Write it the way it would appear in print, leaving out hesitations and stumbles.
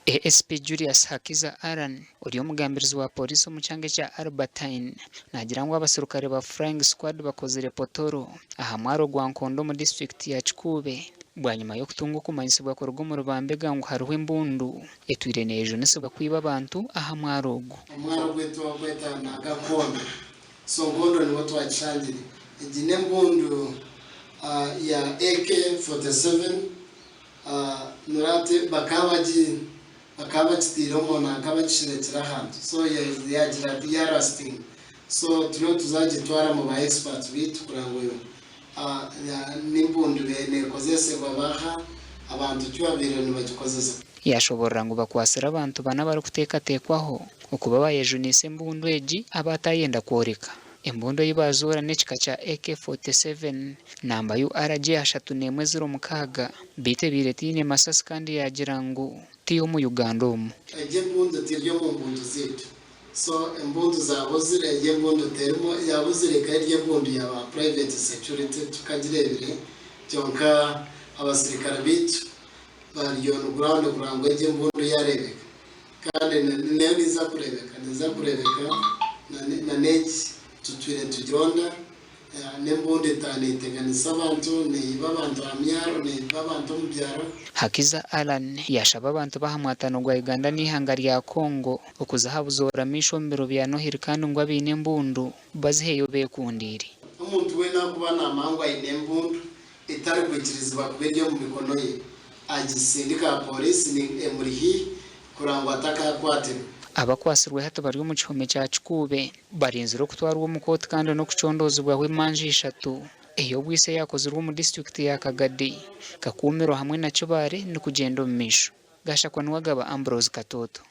ASP Julius Hakiza Allan, ori omugambirizi wa Pooriisi omu kyanga ekya Albertine, naagira ngu abaserukare ba Flying Squad bakozire potoro aha mwaro gwa Nkondo omu disiturikiti ya Kikuube bwanyima y'okutunga okumanyisibwa kuruga omuri bambega ngu hariho embundu etwire neeyejunisibwa kwiba abantu aha mwaro ogu. Omwaro gwaitu bagukweta naga Nkondo. So Nkondo niho twakishangire. Egi n'embundu ya AK 47. Nurati bakaba bagi bakaba bagitiire omu nanka bagisherekire ahantu so yagira ati ya rusting so turiyo nituza gitwara omu ba experts baitu kureba ngu n'embundu nekozesebwa baha abantu ki babaire nibagikozesa. Yashoborora ngu bakwatsire abantu bana abarikuteekateekwaho okuba bayejuniise embundu egi abatayenda kworeka. Embundu ei baazoora n'ekika kya AK 47 namba URG 3106 beitu ebaire etaine masasi kandi yaagira ngu ti y'omu Uganda omu. Egi embundu teri omu mbundu zaitu so embundu zabuzire egi embundu terimu yabuzire ekaba eri embundu ya ba private security tukagirebire kyonka abasirikare baitu bari on ground kureba ngu egi embundu yarebeka kandi nayo neza kurebeka neza kurebeka na n'egi tutwire nitugironda n'embundu etaneteganisa abantu neyiba abantu aha myaro neyiba abantu omu byaro. Hakiza Allan yaashaba abantu b'aha mwatano gwa Uganda n'eihanga rya Congo okuza aha buzoora maisho omu biro bya Nohiri kandi ngu abaine embundu baziheyo beekundiire. Omuntu weena arikuba naamanya ngu aine embundu etarikwikirizibwa kuba eri omu mikono ye, agisindike aha pooriisi emuri haihi kureba ngu atakakwatirwa. Abakwatsirwe hati bari omu kihome kya Kikuube barinzire okutwarwa omu kooti kandi n'okucondoozibwaho emanja ishatu ey'obwitsi eyakozirwe omu disiturikiti ya Kagadi, Kakumiro hamwe na Kibaale nikugyenda omu maisho. Gashakwa Niwagaba Ambrose Katooto.